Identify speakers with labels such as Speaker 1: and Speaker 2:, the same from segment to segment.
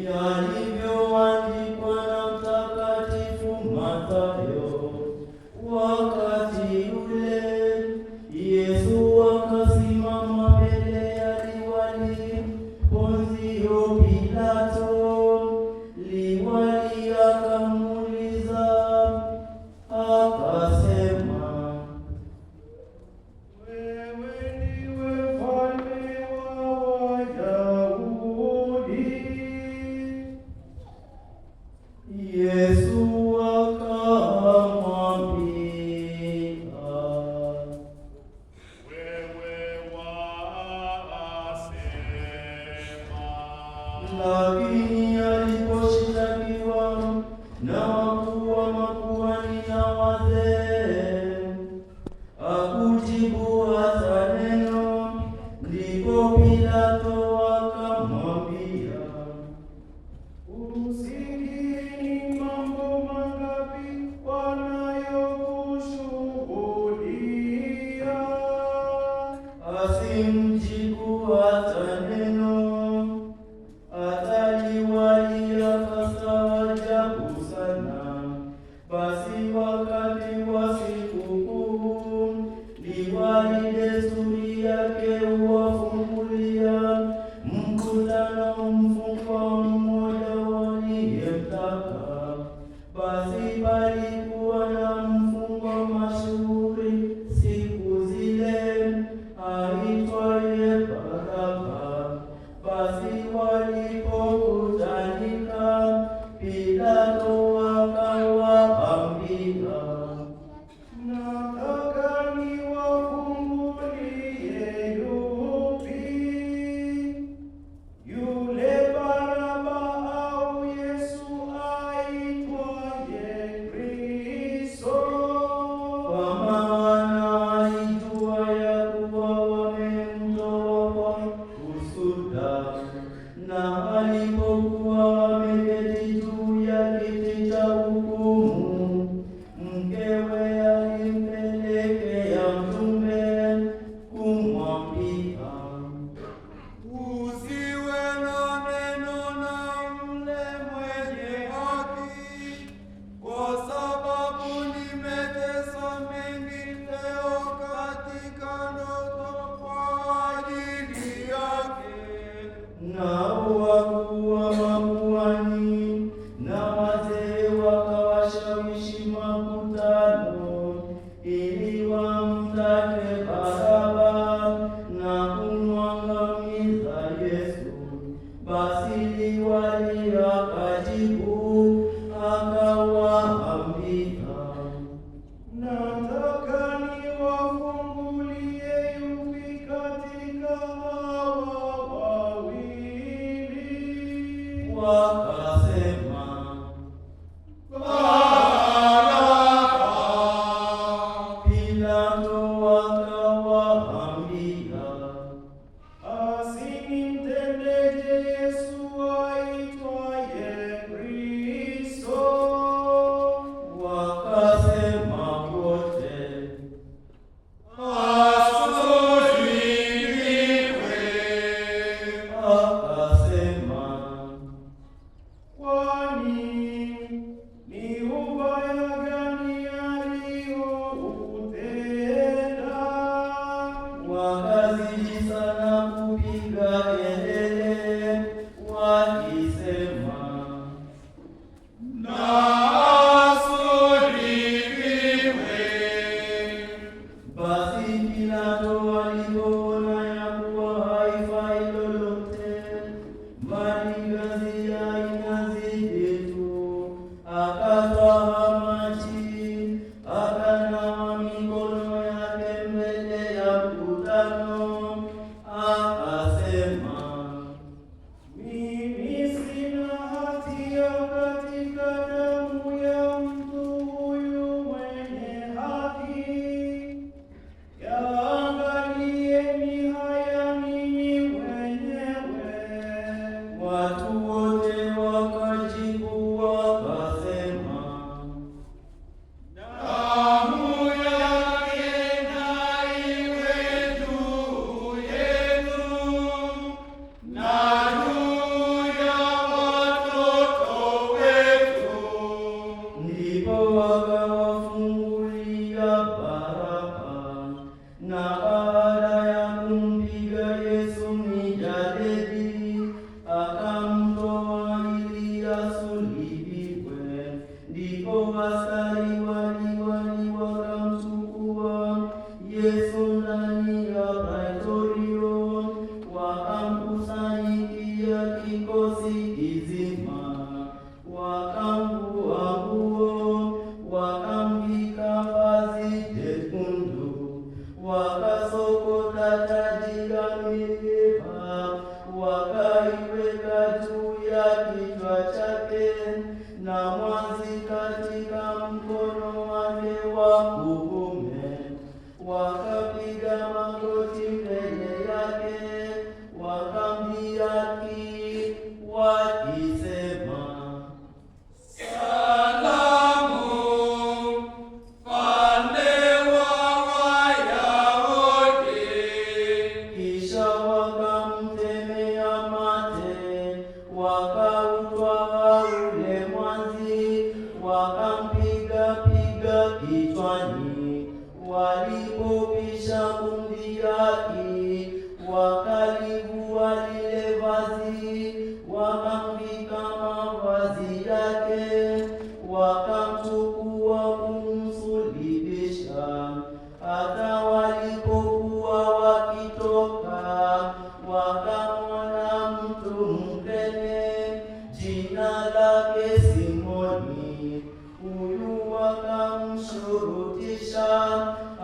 Speaker 1: Yalivyoandikwa na Mtakatifu Mathayo. Wakati ule Yesu akasimama mbele ya liwali Ponsio Pilato. Liwali akamuuliza akasema,
Speaker 2: Wewe ndiwe mfalme wa Wayahudi?
Speaker 1: Yesu akamwambia,
Speaker 2: Wewe wasema.
Speaker 1: Lakini aliposhitakiwa na wakuu wa makuhani na wazee, hakujibu hata neno. Ndipo Pilato akamwambia,
Speaker 2: Husikii ni mambo mangapi wanayokushuhudia?
Speaker 1: Asimjibu hata neno. Hata liwali akastaajabu sana. Basi wakati wa sikukuu, liwali desturi yake huwafungulia mkutano mfungwa mmoja waliyemtaka. Basi palikuwa na mfungwa mashuhuri siku zile aitwaye Baraba. Basi walipokutanika, Pilato akawaambia,
Speaker 2: Nataka niwafungulie yupi? Yule Baraba au Yesu aitwaye Kristo?
Speaker 1: Kwa maana alijua ya kuwa wamemtoa kwa husuda. Na alipokuwa ameketi juu ya kiti cha hukumu, mkewe alimpelekea mjumbe kumwambia,
Speaker 2: Usiwe na neno na mle mwenye haki, kwa sababu nimeteswa mengi leo katika ndoto kwa ajili yake.
Speaker 1: Nao wakuu wa makuhani na wazee wakawashawishi makutano ili wamtake Baraba na kumwangamiza Yesu. Basi liwali akajibu akawaambia,
Speaker 2: Nataka niwafungulie yupi katika hawa wawili?
Speaker 1: Wakasema,
Speaker 2: Baraba.
Speaker 1: Pilato akawaambia,
Speaker 2: Basi nimtendeje Yesu aitwaye Kristo?
Speaker 1: Wakasema wote,
Speaker 2: Asulubiwe.
Speaker 1: Akasema,
Speaker 2: Kwani ni ubaya gani alioutenda?
Speaker 1: Wakazidi sana kupiga kelele wakisema,
Speaker 2: Na asulubiwe.
Speaker 1: Basi Pilato alipoona ya kuwa haifai lolote, bali ghasia inazidi tu, akatwaa maji, akanawa mikono yake mbele ya mkutano, akasema,
Speaker 2: Mimi sina hatia katika damu ya mtu huyu mwenye haki. Yaangalieni haya ninyi wenyewe.
Speaker 1: Watu wote wakajibu wakasema,
Speaker 2: Damu yake na iwe juu yetu na juu ya watoto.
Speaker 1: Wakaviweka juu ya kichwa chake na mwanzi katika mkono wake wa kuume. Wakapiga magoti mbele yake, wakamdhihaki wakisema,
Speaker 3: Salamu, mfalme wa Wayahudi.
Speaker 1: Kisha wakamtemea mate, wakautwaa ule mwanzi, wakampiga piga kichwani. Walipokwisha kumdhihaki, wakalivua lile vazi, wakamvika mavazi yake, wakamchukua kumsulubisha. Hata walipokuwa wakitoka, wakamwona mtu mkene, jina lake Simoni. Huyu wakamshurutisha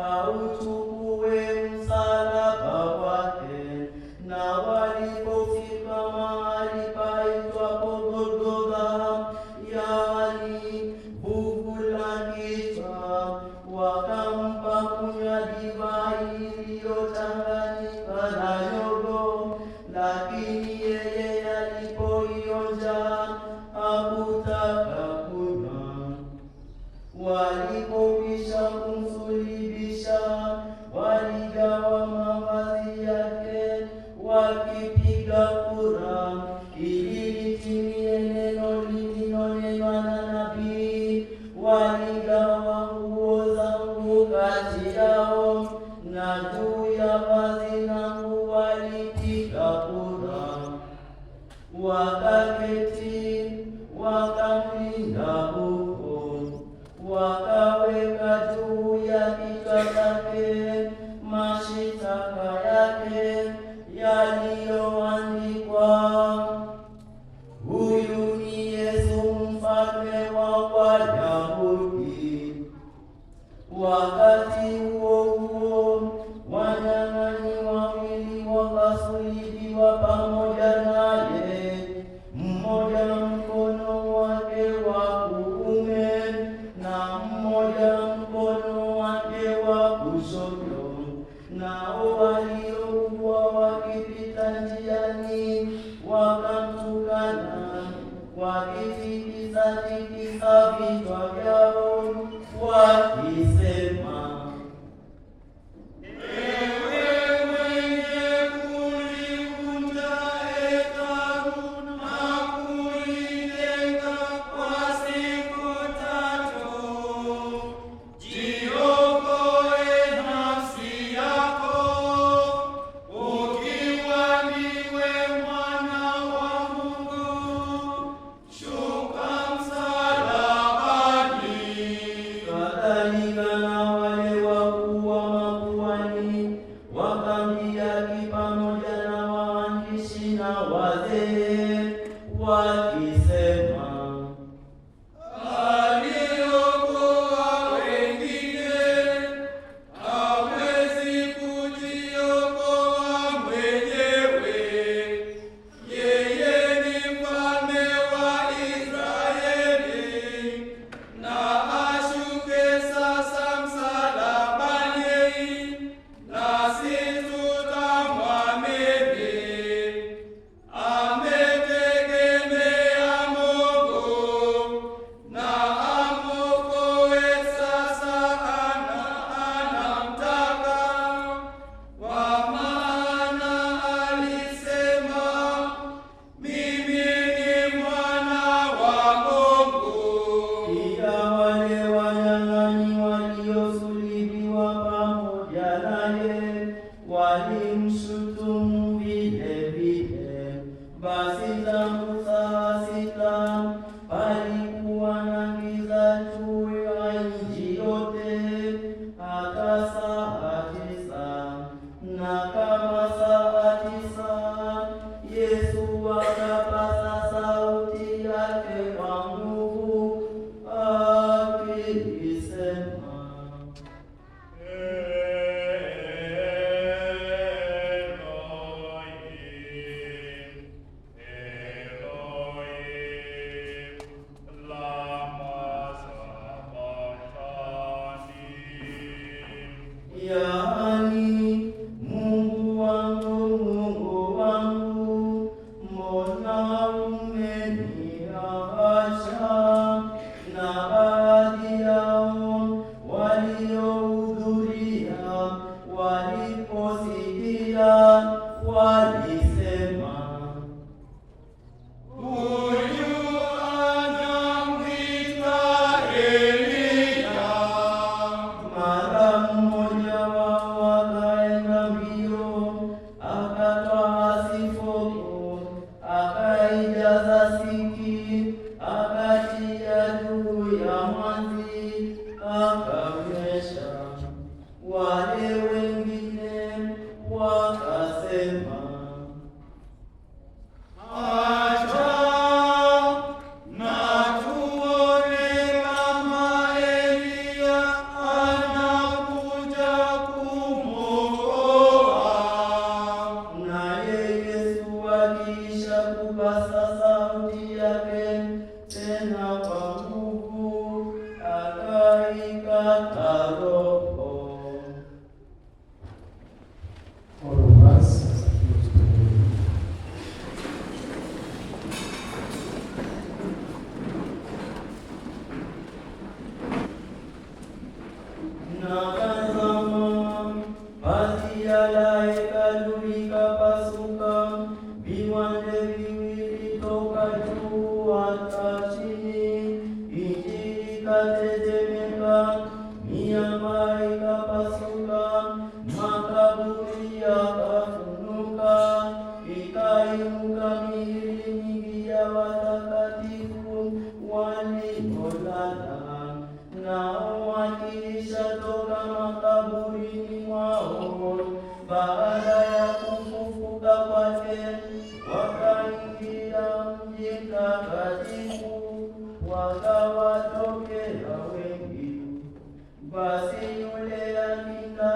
Speaker 1: auchukue msalaba wake. Na walipofika mahali paitwapo Golgotha, yaani fuvu la kichwa, wakampa kunywa divai iliyochanganyika na yogo, lakini yeye alipoionja hakutaka kunywa. Walipokwisha kumsulubisha, waligawa mavazi yake wakipiga kura, ili litimie neno lililonenwa na nabii, waligawa nguo zangu kati yao, na juu ya vazi langu walipiga kura. Wakaketi wakamlinda huko, wakaweka juu ya kichwa chake mashitaka yake yaliyoandikwa, huyu ni Yesu mfalme wa Wayahudi. Wakati huo huo, wanyang'anyi wawili wakasulubiwa pamoja naye, mmoja mkono wake wa kuume na mmoja mkono wake wa kushoto. Nao waliokuwa wakipita njiani wakamtukana, wakitikisa-tikisa vichwa vyao wakisema,
Speaker 3: Ewe mwenye kulivunja hekalu na kulijenga kwa siku tatu, jiokoe nafsi yako, ukiwa ndiwe mwana wa Mungu, shuka msalabani.
Speaker 1: Kadhalika na wale wakuu wa makuhani wakamdhihaki pamoja na waandishi na wazee wakisema,
Speaker 3: Aliokoa wengine, hawezi kujiokoa mwenyewe. Yeye ni mfalme wa Israeli, na ashuke sasa msalabani, nasi tutamwamini. Ametegemea Mungu na amwokoe sasa, anamtaka. Kwa maana alisema, mimi ni mwana wa Mungu.
Speaker 1: Pia wale wanyang'anyi waliosulubiwa pamoja naye walimshutumu vile vile. Basi tangu saa 6 palikuwa na giza juu ya nchi yote hata saa 9. Na kama saa 9 Yesu akapaza sauti yake kwa nguvu akisema,
Speaker 2: Elohim,
Speaker 1: Mbona umeniacha? Na baadhi yao waliohudhuria waliposikia walisema,
Speaker 3: Huyu anamwita Eliya.
Speaker 1: Mara mmoja wao akaenda mbio, akatwaa sifoko, akaijaza siki, akatia juu ya mwanzi, akamnywesha. Wale wengine wakasema,
Speaker 3: Acha na tuone kama Eliya anakuja kumwokoa.
Speaker 1: Naye Yesu akiisha kupaza sauti yake tena kwa nguvu, akaikata roho.
Speaker 4: All of us as I close the door.
Speaker 1: Na tazama, pazia la hekalu likapasuka viwande viwili toka juu hata chini, nchi ikatetemeka, miamba ikapasuka, makaburi yakafunuka, ikainuka miili mingi ya watakatifu waliolala. Nao wakiisha toka makaburini mwao baada ya kufufuka kwake, wakaingia mji mtakatifu, wakawatokea wengi. Basi yule akida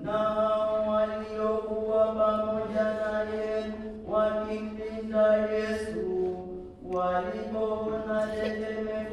Speaker 1: na hao waliokuwa pamoja naye wakimlinda Yesu, walipoona tetemeko